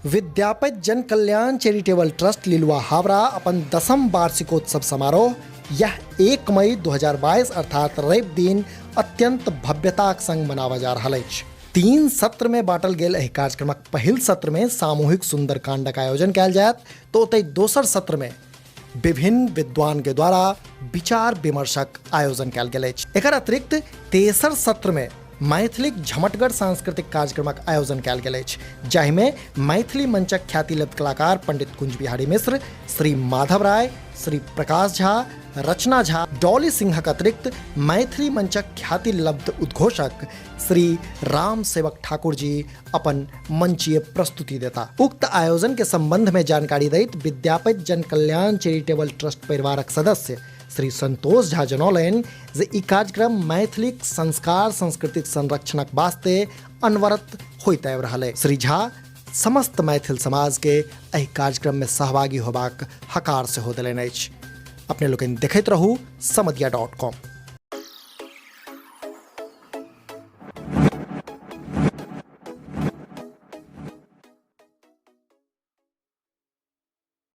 विद्यापति जन कल्याण charitable trust Liluah Howrah अपन दसम वार्षिकोत्सव समारोह यह 1 मई 2022 अर्थात रवि दिन अत्यंत भव्यताक संग मनावा जा रहल अछि। 3 सत्र में बांटल गेल एहि कार्यक्रमक पहिल सत्र में सामूहिक सुंदरकांडक आयोजन कयल जायत, तो ओतहि दोसर सत्र में विभिन्न विद्वान के द्वारा विचार विमर्शक आयोजन कयल गेल अछि। एकर अतिरिक्त तेसर सत्र में मैथिलीक झमटगर सांस्कृतिक कार्यक्रमक आयोजन कयल गेल अछि, जाहिमे मैथिली मंचक ख्यातिलब्ध कलाकार पंडित कुंज बिहारी मिश्र, श्री माधव राय, श्री प्रकाश झा, रचना झा, डॉली सिंहक अतिरिक्त मैथिली मंचक ख्यातिलब्ध उद्घोषक श्री राम सेवक ठाकुर जी अपन मंचीय प्रस्तुति देता। उक्त आयोजन के संबंध में जानकारी दैत विद्यापति जन कल्याण चैरिटेबल ट्रस्ट परिवारक सदस्य श्री संतोष झा जनौलनि जे ई कार्यक्रम मैथिलीक संस्कार संस्कृतिक संरक्षणक वास्ते अनवरत होइत आबि रहल अछि। श्री झा समस्त मैथिल समाज के एहि कार्यक्रम में सहभागी होबाक हकार सेहो देलनि अछि। अपने लोकनि देखैत रहू समदिया.com।